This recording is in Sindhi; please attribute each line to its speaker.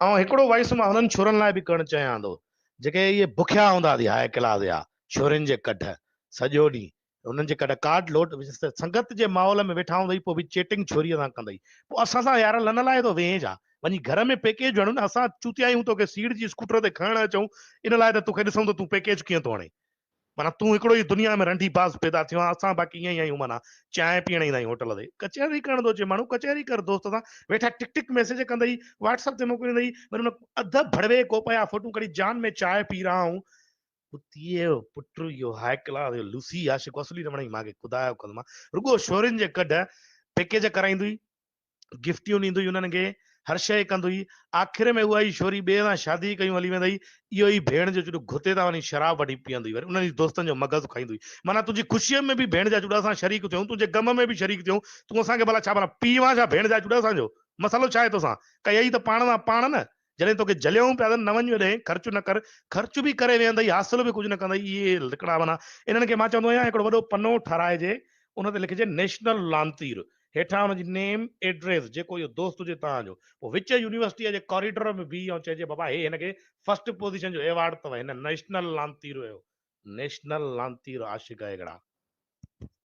Speaker 1: ائون هڪڙو وائس مان انهن ڇورن لاء به ڪرڻ چاهيان ٿو جيڪي اهي بکيا هوندا ٿي هاء ڪلاس جا ڇورين جي ڪڍ سڄو ڏينهن انهن جي ڪڍ ڪارڊ لوٽ سنگت جي ماحول ۾ ويٺا هوندئي پوء به چيٽنگ ڇوريء سان ڪندئي پوء اسان سان يار لن لاء ٿو ويهين ڇا وڃي گهر ۾ پيڪيج هڻ نه اسان چوتيا آهيون توکي سيڙجي اسڪوٽر تي کڻڻ اچون ان لاء ته توکي ڏسون ته تون پيڪيج ڪيئن ٿو هڻين. معنيٰ تون هڪڙو ئي دنيا ۾ رنڊي باز پيدا ٿيو آهين، اسان باقي ائين ئي آهيون معنيٰ چانهه پيئڻ ايندا آهيون هوٽل تي. ڪچهري ڪرڻ ٿو اچي ماڻهو ڪچهري ڪر دوست سان ويٺا ٽڪ ٽڪ ميسيج ڪندئي واٽس اپ تي موڪليندئي وري ان اڌ ڀڙوي ڪوپ جا فوٽو ڪڍي جان ۾ چانهه پي رها هون. ڪتي جو پٽ اهو هاء ڪلاس اهو لوسي عاشق اصلي نه وڻئي مان کي خدا جو قسم رڳو شورين جي ڪڍ پيڪيج ڪرائيندوئي. گفٽيون ڏيندو هئي انهن کي، هر شيء ڪندو هئي، آخر ۾ اها ئي شوري ٻئي سان شادي ڪيون هلي ويندي هئي، اهو ئي ڀيڻ جو چڏو گهتي تان وڃي شراب وٺي پيئندو هئي، وري انهن ئي دوستن جو مغز کائيندو هئي، معنيٰ تنهنجي خوشيء ۾ به ڀيڻ جا چڏا اسان شريڪ ٿيون، تنهنجي غم ۾ به شريڪ ٿيون، تون اسان کي ڀلا ڇا ڀلا پيء وان ڇا ڀيڻ جا چڏا اسان جو مسئلو ڇا آهي توسان، ڪيئي ته پاڻ سان پاڻ نه، جڏهن توکي جهليائون پيا ته نه وڃ هيڏانهن خرچ نه ڪر، خرچ به ڪري ويهندئي حاصل به ڪجهه نه ڪندئي، اهي لڪڙا معنيٰ انهن کي مان چوندو آهيان هڪڙو وڏو پنو ٺهرائجي ان تي لکجي نيشنل لانتير هيٺان ان جي نيم، ايڊريس، جيڪو اهو دوست هجي توهان جو، پوء وچ يونيورسٽيء جي ڪاريڊور ۾ بيهي ۽ چئجي بابا هي هن کي فرسٽ پوزيشن جو ايوارڊ اٿو هن نيشنل لانتير جو نيشنل لانتير عاشق آهي هڪڙا.